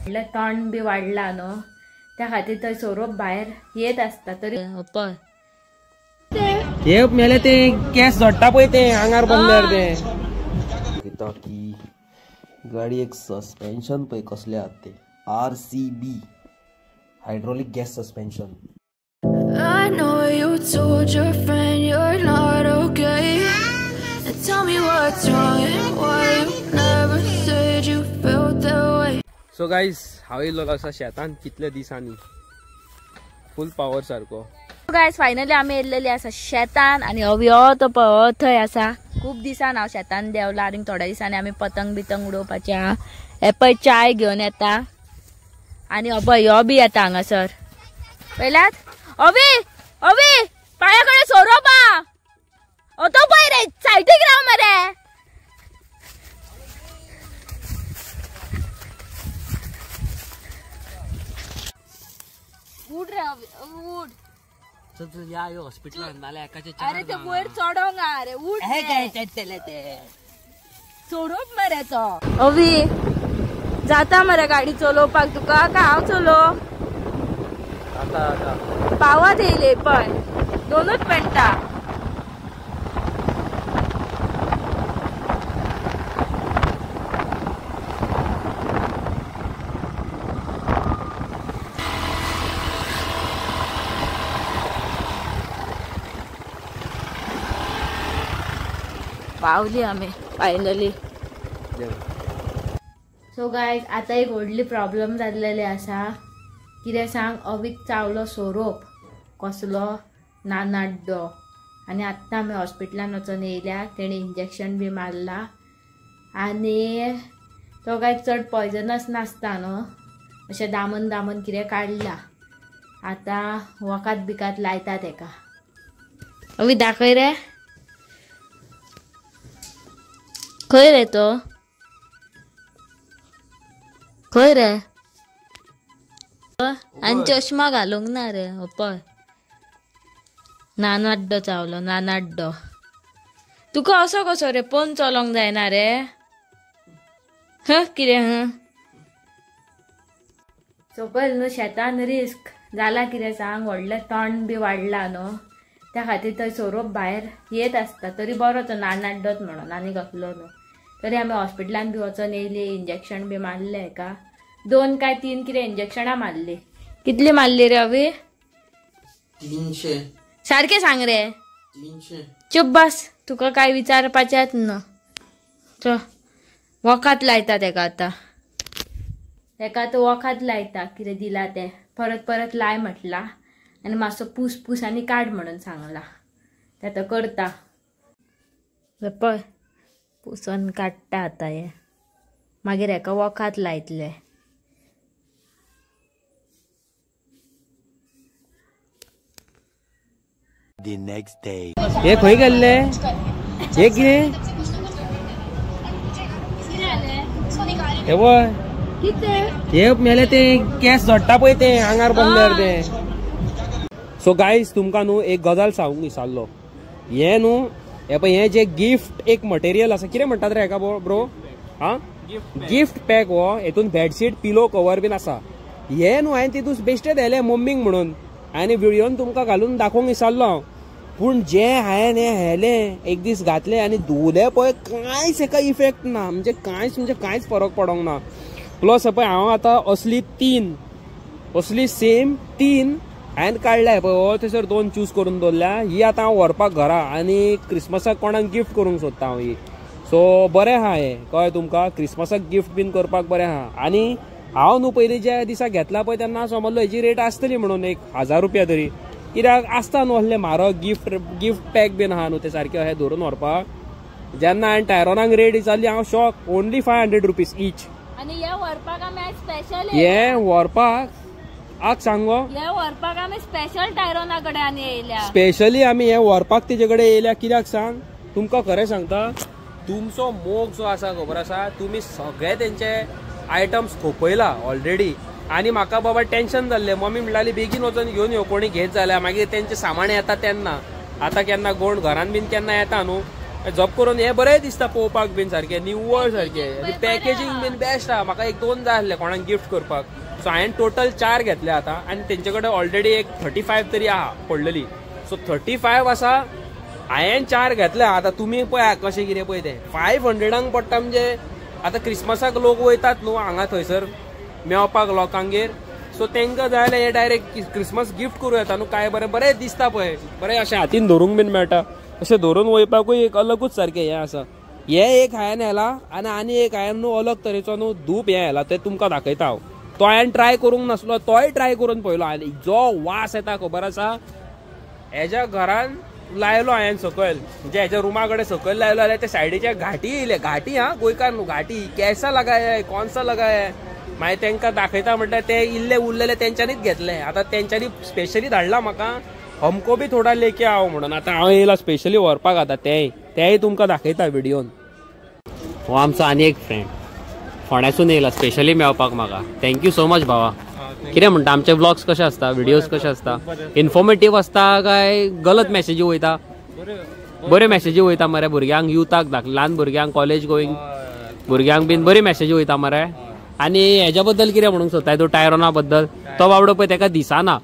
म्हणल्यार तोंड बी वाडला न्हू, त्या खातीर थंय सोरोप भायर येत आसता. तरी पळय हे मेले ते केस झडटा पळय ते आंगार बंदर ते की गाडी एक सस्पेन्शन पळय कसले आहात ते RCB hydraulic gas suspension. I know you told your friend you're not okay. And tell me what's wrong and why you never said you felt that way. So guys, हांव येयल्लो आसा शेतान कितले दिसांनी फुल पावर सारको. गायज फायनली आमी येयल्लेली आसा शेतान आनी अवयो तो पळय थंय आसा. खूब दिसान हांव शेतान देंवला आनी थोड्या दिसांनी आमी पतंग बितंग उडोवपाचे आहा. हे पळय चाय घेवन येता आनी अभय यो बी येता हांगासर. पयल्यात अवी अवी पांया कडेन सोरोप आहा. तो पळय रे सायडीक राव मरे. उड रे अवी उड. या यो हॉस्पिटलान नाल्यार एकाचे अरे ते वयर चडोंक आहा रे. उड रे सोरोप मरे तो. अवी जाता मरे गाडी चलोवपाक तुका काय हांव चलो? पावत येयले पण दोनूच पेंटा. पावली आमी फायनली. सो गायज आतां एक व्हडली प्रॉब्लम जाल्लेली आसा. कितें सांग, अवीक चावलो सोरोप कसलो नानाड्डो आनी आत्तां आमी हॉस्पिटलान वचोन येयल्या. तेणी इंजेक्शन बी मारला आनी तो काय चड पॉयजनस नासता न्हू, अशें दामन दामन कितें काडला. आतां वखद बिकात लायता तेका. अवी दाखय रे खंय रे तो, खंय रे? आनी चश्मा घालूंक ना रे. पळय नानाड्डो चावलो नानाड्डो. तुका असो कसो रे पोन चलोंक जायना रे? ह कितें? ह सपोज न्हू शेतान रिस्क जाला कितें सांग, व्हडलें तोंड बी वाडला न्हू, त्या खातीर थंय सोरोप भायर येत आसता. तरी बरो तो नानाड्डोच म्हणून आनी कसलो न्हू. तरी आमी हॉस्पिटलान बी वचोन येयली, इंजेक्शन बी मारलें हेका. 2 काय 3 कितें इंजेक्शनां मारली. कितली मारली रे अवी? 300. सारकें सांग रे. 300. चुप बस, तुका काय विचारपाचेंच ना. चल वखद लायता तेका आतां. तेका आतां वखद लायता कितें दिला तें परत परत लाय म्हटलां आनी मातसो पूस पूस आनी काड म्हणून सांगला. तें आतां करता. पळय पुसोन काडटा आतां हें, मागीर हेका वखद लायतले. The next day. हे खंय गेल्ले? हे कितें? हे पळय हे मेले ते केस झडटा पळय ते आंगार बंदर ते. सो गायज तुमकां न्हू एक गजाल सांगूंक विसरलो. हें न्हू हे पळय हें जें गिफ्ट एक मटेरियल आसा, कितें म्हणटात रे हेका ब्रो? आं, गिफ्ट पॅक. हो हेतून बेडशीट पिलो कवर बीन आसा. हें न्हू हांवें तितून बेश्टें धायलें मम्मीक म्हणून आनी व्हिडियोन तुमकां घालून दाखोवंक विसरलो हांव. पूण जें हांवें हें हेलें एक दीस घातलें आनी धुवलें पळय कांयच हेका इफेक्ट ना, म्हणजे कांयच म्हणजे कांयच फरक पडोंक ना. प्लस पळय हांव आतां असली तीन असली सेम 3 हांवें काडल्या पळय, हो थंयसर 2 चूज करून दवरल्या. ही आतां हांव व्हरपाक घरा आनी क्रिसमसाक कोणाक गिफ्ट करूंक सोदता हांव ही. सो बरें आहा हें, कळ्ळें तुमकां? क्रिसमसाक गिफ्ट बीन करपाक बरें आहा. आनी हांव न्हू पयलीं ज्या दिसा घेतला पळय तेन्ना समजलो हेजी रेट आसतली म्हणून 1000 रुपया तरी, कित्याक आसता न्हू असले म्हारग गिफ्ट गिफ्ट पॅक बीन आहा न्हू ते सारके अशें धरून व्हरपाक. जेन्ना हांवें टायरोनाक रेट विचारली हांव शॉक, ओनली 500 रुपीज ईच. आनी हे व्हरपाक आमी स्पेशल, हे व्हरपाक आज सांगो, हे व्हरपाक आमी स्पेशल टायरोना कडेन आनी येयल्या. स्पेशली आमी हे व्हरपाक तेजे कडेन येयल्या. कित्याक सांग तुमकां खरें सांगता, तुमचो मोग जो आसा खबर आसा, तुमी सगळे तेंचे आयटम्स खोपयला ऑलरेडी. आनी म्हाका बाबा टेन्शन जाल्लें, मम्मी म्हणटाली बेगीन वचोन घेवन यो, कोणी घेत जाल्यार मागीर तेंचें सामान येता तेन्ना. आतां केन्ना कोण घरान बीन केन्ना येता न्हू, जप करून हे बरें दिसता पळोवपाक बीन सारकें निव्वळ सारकें आनी पॅकेजींग बीन बेस्ट आहा. म्हाका एक 2 जाय आसले कोणाक गिफ्ट करपाक. सो हांवें टोटल 4 घेतले आतां आनी तेंचे कडेन ऑलरेडी एक 35 तरी आहा पडलेली. सो 35 आसा, हांवें 4 घेतले. आतां तुमी पळया कशें कितें पळय तें 500 पडटा. म्हणजे आतां क्रिसमसाक लोक वयतात न्हू हांगा थंयसर मेवपाक लोकांगेर, सो तांकां जाय जाल्यार हे डायरेक्ट क्रिसमस गिफ्ट करूं येता न्हू. काय बरें बरें दिसता पळय, बरें अशें हातीन धरूंक बीन मेळटा, अशें धरून वयपाकूय एक अलगूच सारकें हें आसा. हें एक हांवें हेला आनी आनी एक हांवें न्हू अलग तरेचो न्हू धूप हें हेला, तें तुमकां दाखयता हांव. तो हांवें ट्राय करूंक नासलो, तोय ट्राय करून पळयलो आनी जो वास येता खबर आसा, हेज्या घरान लायलो हांवें सकयल, म्हणजे हेज्या रुमा कडेन सकयल लायलो जाल्यार ते सायडीच्या घाटी येयले. घाटी हा गोंयकार न्हू, घाटी केसा लगाय कोणसा लगाय. मागीर तांकां दाखयता म्हटल्यार ते इल्ले उरलेले तेंच्यांनीच घेतले. आतां तेंच्यांनी स्पेशली धाडला म्हाका, हमको बी थोडा लेके आओ म्हणून. आतां हांव येयला स्पेशली व्हरपाक. आतां तेंय तुमकां दाखयता व्हिडियोन. हो आमचो आनी एक फ्रेंड फोंड्यासून येयला स्पेशली मेळपाक म्हाका. Thank you so much भावा. कितें म्हणटा, आमचे ब्लॉग्स कशे आसता, व्हिडियोज कशे आसता, इन्फॉर्मेटीव आसता काय गलत मॅसेजी वयता? बऱ्यो मॅसेजी वयता मरे भुरग्यांक, युथाक, ल्हान भुरग्यांक, कॉलेज गोईंग भुरग्यांक बीन बरी मॅसेजी वयता मरे. आनी हेज्या बद्दल कितें म्हणूंक सोदताय तूं, टायरोना बद्दल? तो बाबडो पळय तेका दिसना.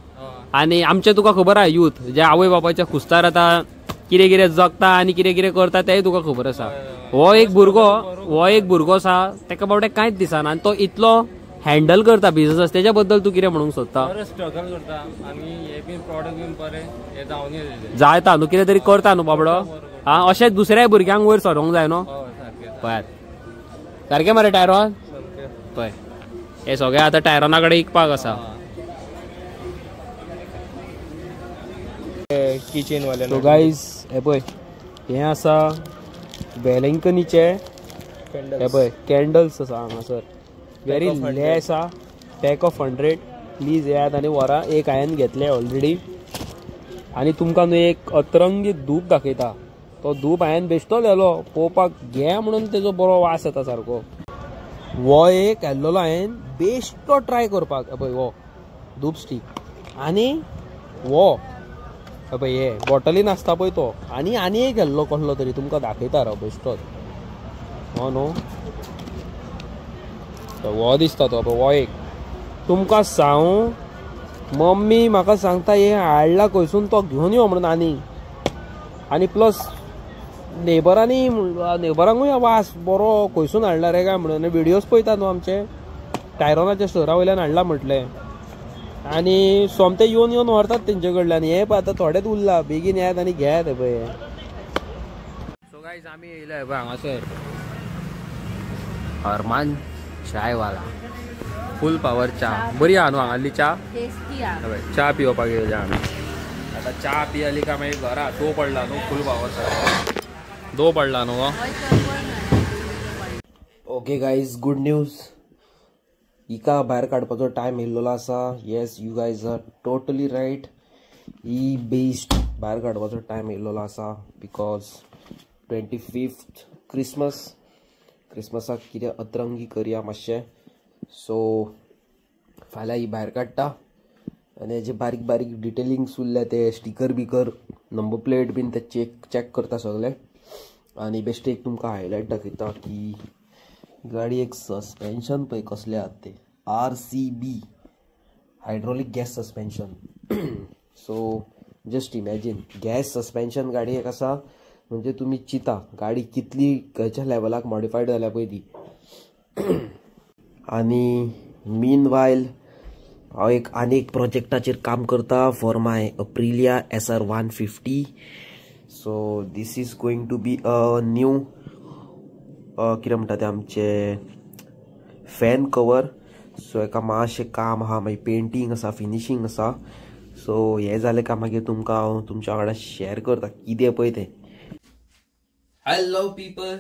आनी आमचें तुका खबर आहा यूथ जे आवय बापायच्या खुस्तार आतां कितें कितें जगता आनी कितें कितें करता तेंय तुका खबर आसा. हो एक भुरगो आसा तेका बाबड्याक कांयच दिसना आनी तो इतलो हँडल करता बिझनस, तेच्या बद्दल तूं कितें म्हणूंक सोदता? स्ट्रगल करता आनी हे बीन प्रॉडक्ट बीन बरे हे जावन जायता न्हू, कितें तरी करता न्हू बाबडो. हा अशें दुसऱ्याय भुरग्यांक वयर सरोंक जाय न्हू. पळयात सारकें मरे टायरॉन, पळय हे सगळे आतां टायरॉना कडेन विकपाक आसा. किचन वाले. सो गायज हे पळय हें आसा वेलिंगकनीचे, हे पळय कॅन्डल्स आसा हांगासर, व्हेरी लेस आहा, पॅक ऑफ 100. प्लीज येयात आनी व्हरा. एक हांवें घेतले ऑलरेडी. आनी तुमकां न्हू एक अतरंगी धूप दाखयता, तो धूप हांवें बेश्टो व्हेलो पळोवपाक घे म्हणून, तेजो बरो वास येता सारको. हो एक हाडलेलो हांवें बेश्टो ट्राय करपाक, पळय हो धूप स्टीक. आनी हो पळय हे बॉटलीन आसता पळय तो. आनी आनी एक हाडलो कसलो तरी तुमकां दाखयता राव बेश्टोच. हो न्हू हो दिसता तो पळय, हो एक तुमकां सांगू मम्मी म्हाका सांगता हे हाडला खंयसून तो घेवन यो म्हणून. आनी आनी प्लस नेबरांनी, नेबरांकूय वास बरो खंयसून हाडला रे काय म्हणून. व्हिडियोज पळयता न्हू आमचे, टायरोनाच्या स्टोरा वयल्यान हाडला म्हटलें. आनी सोमते येवन येवन व्हरतात तेंचे कडल्यान. हे पळय आतां थोडेच उरला, बेगीन येयात आनी घेयात. हे पळय. सो गायज आमी येयले पळय हांगासर अरमान चायवाला, फूल पावर च्या. बरी आहा न्हू हांगासली च्या, च्या पिवपाक येयले आमी. आतां च्या पियली काय मागीर घरा दो पडला न्हू, फूल पावर दो पडला न्हू. ओके गायज, गुड न्यूज, हिका भायर काडपाचो टायम येयल्लो आसा. Yes, you guys are totally right. He best भायर काडपाचो टायम येयल्लो आसा because 25th Christmas, क्रिसमसाक कितें अतरंगी करया मातशें. सो फाल्यां ही भायर काडटा आनी हेजे बारीक बारीक डिटेलिंग्स उरल्या ते स्टिकर बिकर नंबर प्लेट बीन ते चॅक करता सगळे. आनी बेश्टे एक तुमकां हायलायट दाखयता की गाडी एक सस्पेन्शन पळय कसलें आहा ते, RCB hydraulic gas suspension. So just imagine gas suspension गाडी एक आसा म्हणजे तुमी चिंता गाडी कितली खंयच्या लेवलाक मॉडिफायड जाल्या पळय ती. आनी मीन वायल हांव एक आनी एक प्रोजेक्टाचेर काम करता for my Aprilia SR 150. So this is going to be a new कितें म्हणटा तें आमचें फॅन कवर. सो एका मातशें काम आहा, मागीर पेंटींग आसा, फिनिशींग आसा. सो हें जालें काय मागीर तुमकां हांव तुमच्या वांगडा शेअर करता कितें पळय तें. हॅलो पीपल,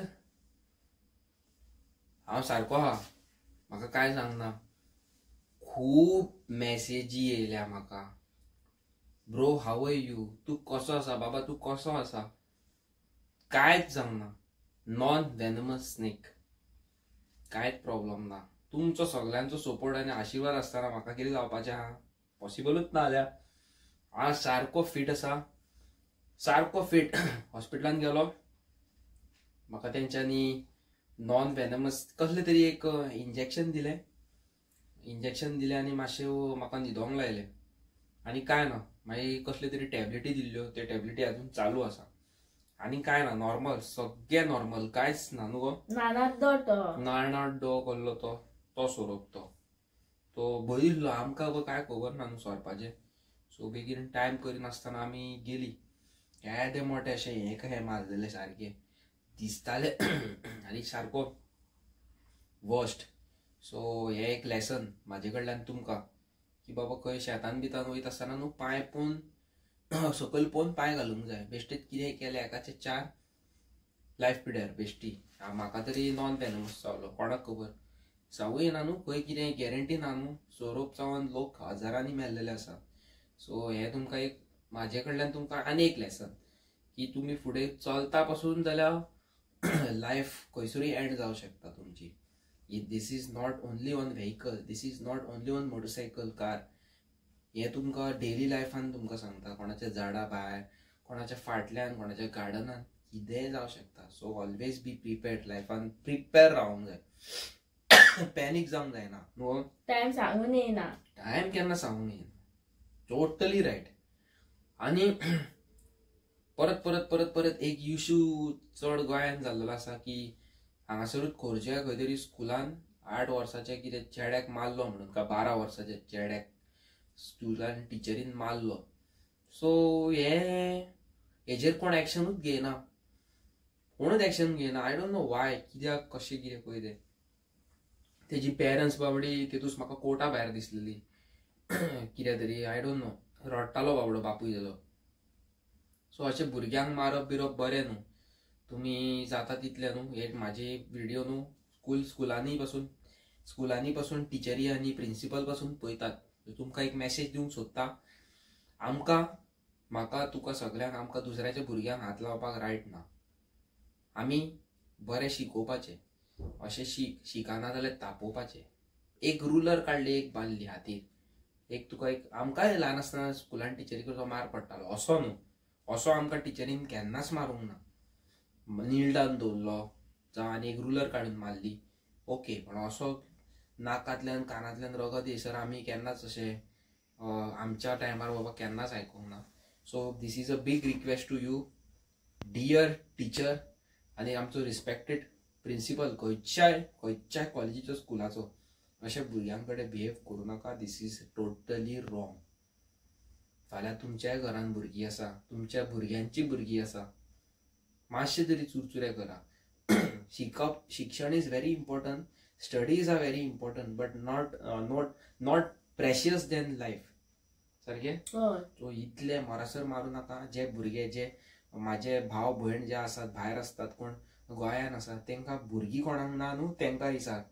हांव सारको आहा, म्हाका कांय सांगना. खूब मॅसेजी येयल्या म्हाका, ब्रो how are you, तूं कसो आसा बाबा, तूं कसो आसा. कांयच सांगना, नॉन वेनमस स्नेक, कांयच प्रॉब्लम ना. तुमचो सगळ्यांचो सपोर्ट आनी आशिर्वाद आसतना म्हाका कितें जावपाचें आहा, पॉसिबलूच ना जाल्यार. हांव सारको फीट आसा, सारको फीट. हॉस्पिटलान गेलो, म्हाका तेंच्यांनी नॉन वेनमस कसलें तरी एक इंजेक्शन दिलें. इंजेक्शन दिलें आनी मातशें म्हाका न्हिदोंक लायलें आनी कांय ना. मागीर कसले तरी टॅबलेटी दिल्ल्यो, त्यो टॅबलेटी अजून चालू आसा आनी कांय ना. नॉर्मल, सगळें नॉर्मल, कांयच ना न्हू गो. नानाड्डो कसलो तो तो सोरोप तो तो बरी आमकां गो कांय खबर ना न्हू सोरपाचें. सो बेगीन टायम करिनासतना आमी गेली. येदे मोठे अशें हें कशें मारलेलें सारकें दिसतालें आनी सारको वर्स्ट. सो हें एक लेसन म्हाजे कडल्यान तुमकां की बाबा खंय शेतान बितान वयता आसतना न्हू पांय पोवन सकयल पोवन पांय घालूंक जाय. बेश्टेच कितें केलें एकाचे चार लायफ पिड्यार बेश्टी. म्हाका तरी नॉन वेनमस चावलो, कोणाक खबर सांगू येना न्हू, खंय कितें गॅरंटी ना न्हू. सोरोप चावन लोक हजारांनी मेल्लेले आसा. सो हें तुमकां एक म्हाजे कडल्यान तुमकां आनी एक लेसन की तुमी फुडें चलता पासून जाल्यार लायफ खंयसरूय एंड जावं शकता तुमची. This is not only on vehicle, this is not only on motorcycle, car. हें तुमकां डेली लायफान तुमकां सांगता. कोणाच्या झाडा भायर, कोणाच्या फाटल्यान, कोणाच्या गार्डनान कितेंय जावं शकता. So always be prepared. लायफान प्रिपेर रावंक जाय, पॅनीक जावंक जायना न्हू. टायम सांगून येना, टायम केन्ना सांगून येना. Totally right. आनी परत परत परत परत एक इशू चड गोंयान जाल्लो आसा की हांगासरूच खोर्जे खंय तरी स्कुलान 8 वर्साच्या कितें चेड्याक मारलो म्हणून, का 12 वर्साच्या चेड्याक स्कुलान टिचरीन मारलो. सो हे हेजेर कोण एक्शनूच घेयना, कोणूच एक्शन घेयना. I don't know वाय, कित्याक कशें कितें पळय तें. तेजी पेरंट्स बाबडी तितूच म्हाका कोर्टा भायर दिसलेली कित्या तरी, I don't know, रडटालो बाबडो बापूय तेजो. सो अशें भुरग्यांक मारप बिरप बरें न्हू. तुमी जाता तितलें न्हू हे म्हाजे व्हिडियो न्हू स्कुलांनी पासून टिचरी आनी प्रिंसिपल पासून पळयतात. तुमकां एक मॅसेज दिवंक सोदता, आमकां म्हाका तुका सगल्यांक आमकां दुसऱ्याच्या भुरग्यांक हात लावपाक रायट ना. आमी बरें शिकोवपाचें, अशें शिकना जाल्यार तापोवपाचें. एक रुलर काडली, एक बांदली हातीर, एक तुका एक आमकांय ल्हान आसतना स्कुलान टिचरी कडचो मार पडटालो असो न्हू, असो आमकां टिचरीन केन्नाच मारूंक ना. निल्डान दवरलो जावं आनी एक रुलर काडून मारली, ओके, पण असो नाकांतल्यान कानांतल्यान रगत येयसर आमी केन्नाच अशें आमच्या टायमार बाबा केन्नाच आयकूंक ना. So this is a big request to you dear teacher आनी आमचो रिस्पेक्टेड प्रिंसिपल खंयच्याय खंयच्याय कॉलेजीचो स्कुलाचो, अशें भुरग्यां कडेन बिहेव करूं नाका. This is totally wrong. फाल्यां तुमच्याय घरान भुरगीं आसा, तुमच्या भुरग्यांची भुरगीं आसा, मातशें तरी चुरचुरे करा. शिकप, शिक्षण is very important, studies are very important, but not not not precious than life. सारकें. सो इतले मरासर मारूं नाका. जे भुरगे जे म्हाजे भाव भयण जे आसात भायर आसतात, कोण गोंयान आसात, तेंकां भुरगीं कोणाक ना न्हू तेंकां विचार,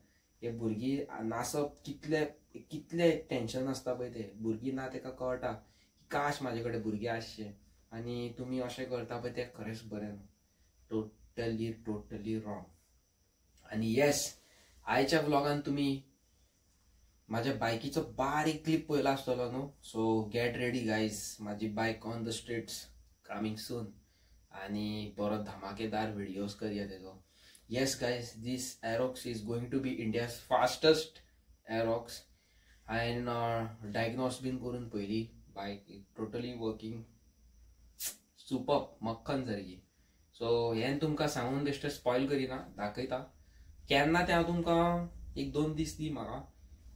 हे भुरगीं नासप कितले कितले टेंशन आसता पळय तें. भुरगीं ना तेका कळटा काश म्हाजे कडेन भुरगीं आसचें, आनी तुमी अशें करता पळय तें खरेंच बरें न्हू. Totally totally wrong. आनी येस, आयच्या व्लॉगान तुमी म्हाज्या बायकीचो बारीक क्लिप पळयला आसतलो न्हू. सो गेट रेडी गायज, म्हाजी bike on the streets coming soon आनी बरो धमाकेदार व्हिडियोज करया तेजो. Yes guys, this Aerox is going to be India's fastest Aerox. हांवें डायग्नोस बीन करून पळयली, बायक टोटली वर्किंग सुपर, मक्खन सारकी. सो हें तुमकां सांगून बेश्टें स्पॉयल करिना, दाखयता केन्ना तें हांव तुमकां 1-2 दीस दी म्हाका,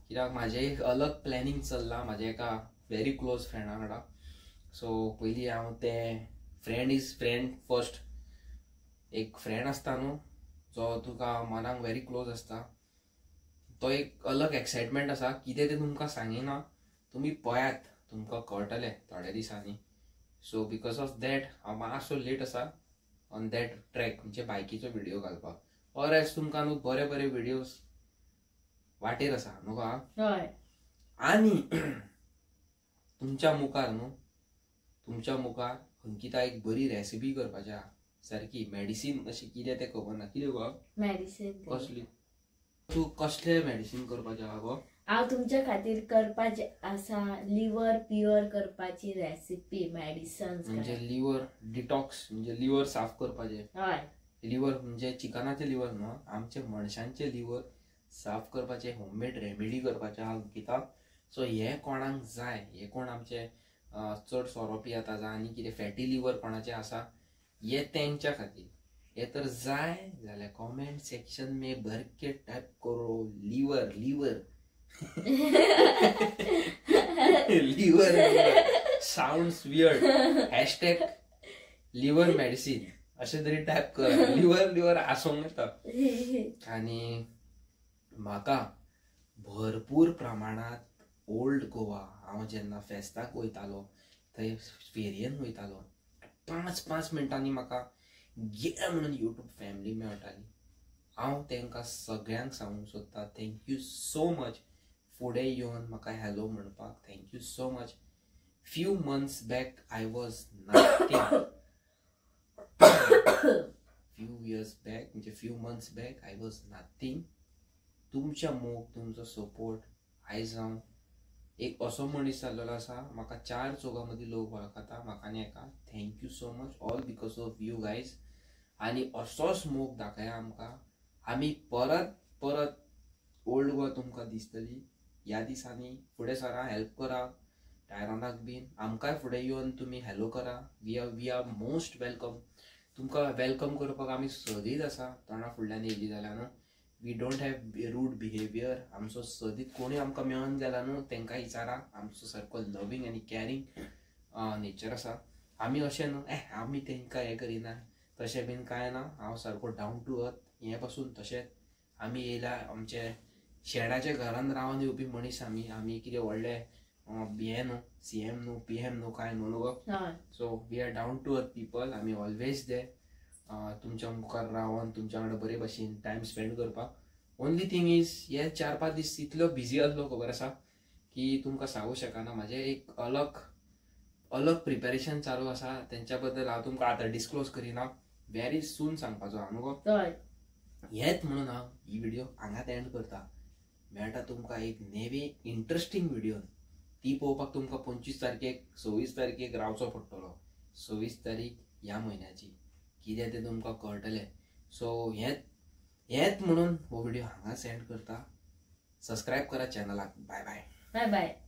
कित्याक म्हाजें एक अलग प्लॅनिंग चल्लां म्हाज्या एका व्हेरी क्लोज फ्रेंडा वांगडा. सो पयलीं हांव तें फ्रेंड is friend first, एक फ्रेंड आसता न्हू जो तुका मनाक व्हेरी क्लोज आसता, तो एक अलग एक्सायटमेंट आसा. कितें तें तुमकां सांगिना, तुमी पळयात, तुमकां कळटलें थोड्या दिसांनी. सो because of that हांव मातसो लेट आसा ऑन that track, म्हणजे बायकीचो व्हिडियो घालपाक. ऑर एज तुमकां न्हू बरे बरे व्हिडियोज वाटेर आसा न्हू गो. आनी तुमच्या मुखार न्हू, तुमच्या मुखार अंकिता एक बरी रेसिपी करपाची आहा, सारकी मेडिसीन अशें कितें तें खबर ना. कितें गो मेडिसीन? कसली तूं कसलें मेडिसीन करपाचें आहा गो? हांव तुमच्या खातीर करपाचें आसा लिवर प्युअर करपाची रेसिपी, मेडिसन, म्हणजे लिवर डिटॉक्स, म्हणजे लिवर साफ करपाचें. हय. लिवर म्हणजे चिकनाचें लिवर न्हू, आमचे मनशांचें लिवर साफ करपाचें होममेड रेमेडी करपाचें आहा अंकिता. सो हें कोणाक जाय, हें कोण आमचे चड सोरो पियेता जावं आनी कितें फॅटी लिवर कोणाचें आसा, हे तेंच्या खातीर. हे तर जाय जाल्यार कॉमेंट सेक्शन में भर के टायप करो liver liver liver sounds weird, hashtag liver medicine अशें तरी टायप कर, लिवर लिवर आसूंक येता. आनी म्हाका भरपूर प्रमाणांत ओल्ड गोवा, हांव जेन्ना फेस्ताक वयतालो थंय फेरयेन वयतालो, 5-5 मिनटांनी म्हाका गे म्हणून यूट्यूब फॅमिली मेळटाली. हांव तांकां सगळ्यांक सांगूंक सोदता thank you so much, फुडें येवन म्हाका हॅलो म्हणपाक thank you so much. Few months back I was nothing, few years back म्हणजे few months back I was nothing. तुमच्या मोग, तुमचो सपोर्ट, आयज हांव एक असो मनीस जाल्लो आसा, म्हाका 4 चौगां मदीं लोक वळखता, म्हाका आनी एका. Thank you so much, all because of you guys. आनी असोच मोग दाखया आमकां, आमी परत परत ओल्ड गोवा तुमकां दिसतली ह्या दिसांनी. फुडें सरा, हेल्प करा टायरॉनाक बीन, आमकांय फुडें येवन तुमी हॅलो करा. We are most welcome. तुमकां welcome करपाक आमी सदींच आसा. तोंडा फुडल्यान येयली जाल्यार न्हू, we don't have rude behaviour. आमचो सदींच कोणूय आमकां मेळोन गेला न्हू तेंकां विचारा, आमचो सारको लवींग आनी कॅरींग नेचर आसा. आमी अशें न्हू आमी तेंकां हें करिना, तशें बीन कांय ना. हांव सारको डावन टू अर्थ हें पासून. तशेंच आमी येयल्या आमचे शेडाच्या घरान रावन येवपी मनीस आमी. आमी कितें व्हडले हें न्हू, CM न्हू, PM न्हू, कांय न्हू न्हू. So we are down to earth people. आमी ऑलवेज दे तुमच्या मुखार रावन तुमच्या वांगडा बरे भशेन टायम स्पेंड करपाक. ओनली थिंग is हे 4-5 दीस इतलो बिजी आसलो खबर आसा की तुमकां सांगूं शकना. म्हाजें एक अलग अलग प्रिपेरेशन चालू आसा, तेंच्या बद्दल हांव तुमकां आतां डिस्क्लोज करिना, वेरी सून सांगपाचो हांव न्हू गो. हेच म्हणून हांव ही व्हिडिओ हांगाच एंड करता. मेळटा तुमकां एक नेवी इंट्रस्टींग व्हिडिओ, ती पळोवपाक तुमकां 25 तारखेक 26 तारखेक रावचो पडटलो. 26 तारीख ह्या म्हयन्याची कितें तें तुमकां कळटलें. सो हेच म्हणून हो व्हिडिओ हांगा सेंड करता. सबस्क्रायब करा चॅनलाक. बाय बाय. Bye bye.